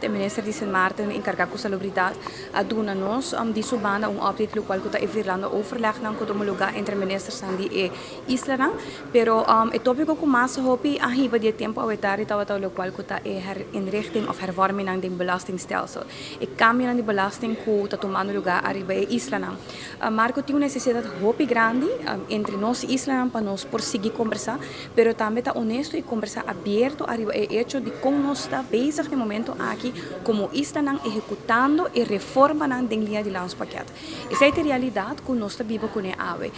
E minister di Sint Maarten enkargá ku salubridat a duna nos di su banda un update lokual ku ta e virlando overlegnan ku tuma lugá entre ministersnan di e islanan. Pero e tópiko ku mas hopi a hiba di e tempu awe tardi tabata lokual ku ta e herinrichting òf hervormingnan den belastingstelsel, e kambionan di belasting ku ta tumando lugá ariba e islanan. Marco tin un nesesidat hopi grandi entre nos islanan pa nos por sigui kombersá. Pero tambe ta honesto y combersa abierto ariba e hecho di con nos ta bezig den momento aki como islanan ehecutando e reformanan den liña di Landspakket. Esey ta e realidad cu nos ta biba cune awe.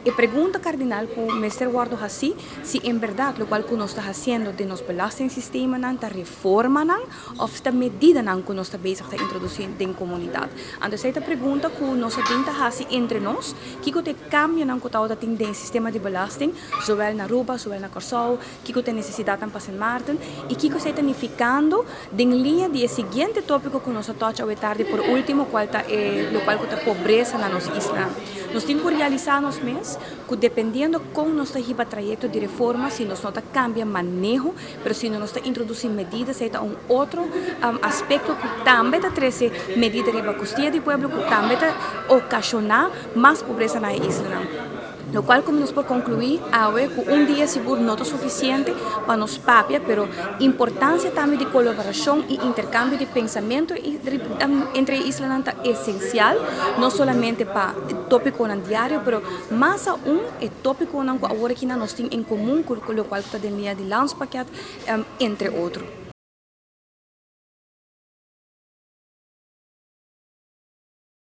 E pregunta cardinal cu mester wordo haci si en berdad locual cu nos ta haciendo den nos belastingsysteemanan ta reformanan of ta medidanan cu nos ta bezig ta introduci den comunidad. Anto esey ta pregunta cu nos a bin ta haci entre nos, kico ta e cambionan cu tawata tin den e sistema di belasting, zowel na Aruba, zowel na Kòrsou, kiko ta e nesesidatnan pa Sint Maarten i kiko esei ta nifikando den liña di e siguiente tópiko ku nos a tòch awe tardi por último kual ta e lokual ku ta pobresa na nos isla. Nos tin ku realisá nos mes ku dependiendo kon nos ta hiba trayekto di reforma si nos no ta kambia maneho pero si nos ta introdusí medida esei ta un otro aspekto ku tambe ta trese medida riba kustia di pueblo ku tambe ta okashoná mas pobresa na e islanan. Locual como nos por conclui awe cu un dia sigur no ta suficiente pa nos papia, pero importancia tambe di colaboracion y intercambio di pensamento entre e islanan ta esencial, no solamente pa topiconan diario, pero mas aun e topiconan cu awor aki nos tin en comun cu locual cu ta den liña di Landspakket, entre otro.